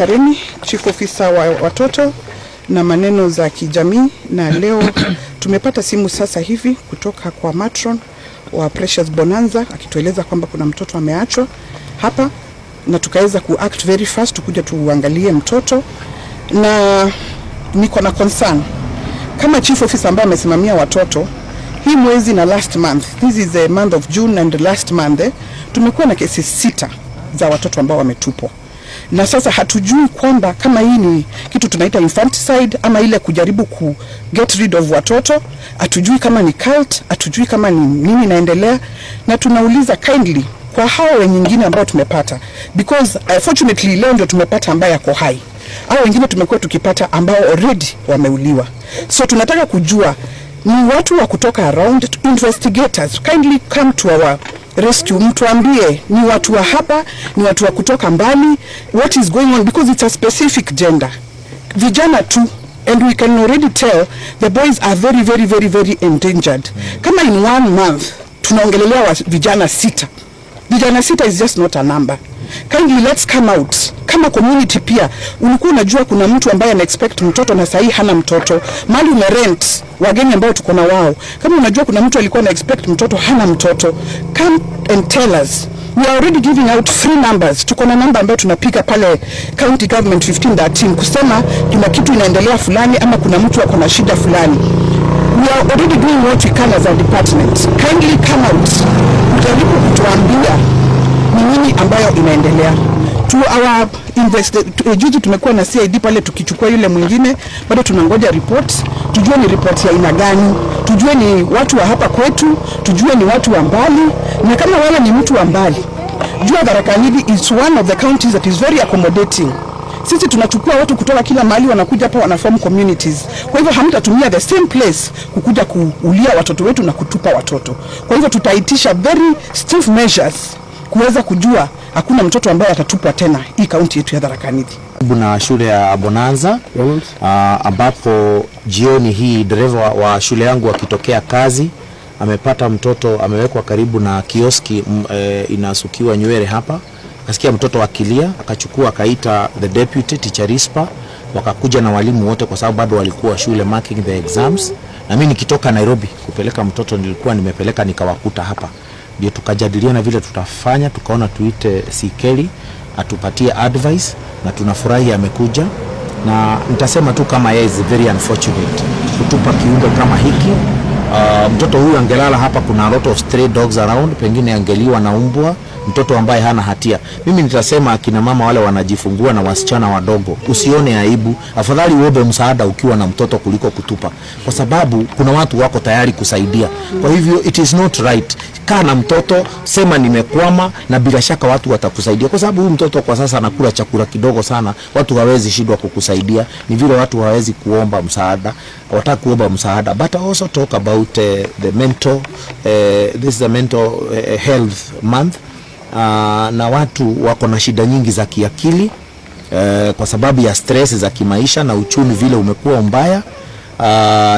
Karemi, Chief Officer wa watoto na maneno za kijamii, na leo tumepata simu sasa hivi kutoka kwa matron wa Precious Bonanza akitueleza kwamba kuna mtoto ameachwa hapa, na tukaweza ku act very fast tukuja tuangalie mtoto. Na niko na concern kama chief officer ambaye amesimamia watoto hii mwezi na last month, this is the month of June and last month, tumekuwa na kesi 6 za watoto ambao wametupwa. Na sasa hatujui kwamba kama hii ni kitu tunaita infanticide ama ile kujaribu ku get rid of watoto, hatujui kama ni cult, hatujui kama ni nini inaendelea. Na tunauliza kindly kwa hao wengine ambao tumepata, because fortunately leo ndio tumepata ambaye ako hai, hao wengine tumekuwa tukipata ambao already wameuliwa. So tunataka kujua ni watu wa kutoka around, investigators kindly come to our rescue, mtuambie ni watu wa hapa, ni watu wa kutoka mbali, what is going on, because it's a specific gender, vijana tu, and we can already tell the boys are very very very very endangered. Kama in 1 month tunaongelelea vijana 6, vijana 6 is just not a number. Kindly let's come out kama community. Pia ulikuwa unajua kuna mtu ambaye ana expect mtoto na sahi hana mtoto, mali umerent wageni ambao tuko na wao, kama unajua kuna mtu alikuwa ana expect mtoto hana mtoto, come and tell us. We are already giving out free numbers. Tuko na namba ambayo tunapiga pale county government 1513 kusema kuna kitu inaendelea fulani ama kuna mtu ako na shida fulani. We are already doing what we can as a department. Kindly come out, ujaribu kutuambia ni nini ambayo inaendelea. To our juzi tumekuwa na CID pale tukichukua yule mwingine, bado tunangoja report, tujue ni report ya aina gani, tujue ni watu wa hapa kwetu, tujue ni watu wa mbali. Na kama wale ni mtu wa mbali, jua Tharaka Nithi is one of the counties that is very accommodating. Sisi tunachukua watu kutoka kila mahali, wanakuja hapa wanaform communities. Kwa hivyo hamtatumia the same place kukuja kuulia watoto wetu na kutupa watoto. Kwa hivyo tutaitisha very stiff measures kuweza kujua hakuna mtoto ambaye atatupwa tena hii kaunti yetu ya Tharaka Nithi. Na shule ya Bonanza ambapo jioni hii dereva wa shule yangu akitokea kazi amepata mtoto amewekwa karibu na kioski inasukiwa nywele hapa. Akasikia mtoto akilia, akachukua akaita the deputy teacher Rispa, wakakuja na walimu wote kwa sababu bado walikuwa shule marking the exams. Na mimi nikitoka Nairobi kupeleka mtoto nilikuwa nimepeleka nikawakuta hapa. Ndio tukajadiliana vile tutafanya, tukaona tuite Sikeli atupatie advice, na tunafurahi amekuja. Na nitasema tu kama yeye is very unfortunate kutupa kiumbe kama hiki. Mtoto huyu angelala hapa, kuna a lot of stray dogs around, pengine angeliwa na umbwa, mtoto ambaye hana hatia. Mimi nitasema akina mama wale wanajifungua na wasichana wadogo, usione aibu, afadhali uombe msaada ukiwa na mtoto kuliko kutupa, kwa sababu kuna watu wako tayari kusaidia. Kwa hivyo it is not right. Kaa na mtoto, sema nimekwama, na bila shaka watu watakusaidia, kwa sababu huyu mtoto kwa sasa anakula chakula kidogo sana, watu hawezi shindwa kukusaidia. Ni vile watu hawezi kuomba msaada, wataka kuomba msaada. But I also talk about the mental, this is the mental health month. Na watu wako na shida nyingi za kiakili kwa sababu ya stress za kimaisha na uchumi vile umekuwa mbaya.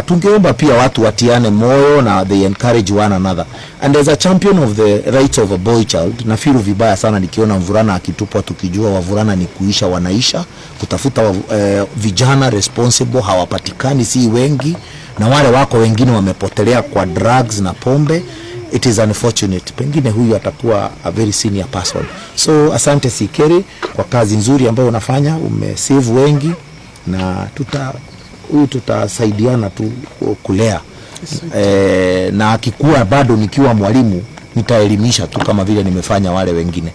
Tungeomba pia watu watiane moyo na they encourage one another. And as a champion of the rights of a boy child, na feel vibaya sana nikiona mvulana akitupwa, tukijua wavulana ni kuisha wanaisha, kutafuta vijana responsible hawapatikani, si wengi, na wale wako wengine wamepotelea kwa drugs na pombe. It is unfortunate. Pengine huyu atakuwa a very senior person. So asante Sikeri kwa kazi nzuri ambayo unafanya, umesave wengi, na huyu tutasaidiana tu kulea. Na akikuwa bado nikiwa mwalimu nitaelimisha tu kama vile nimefanya wale wengine.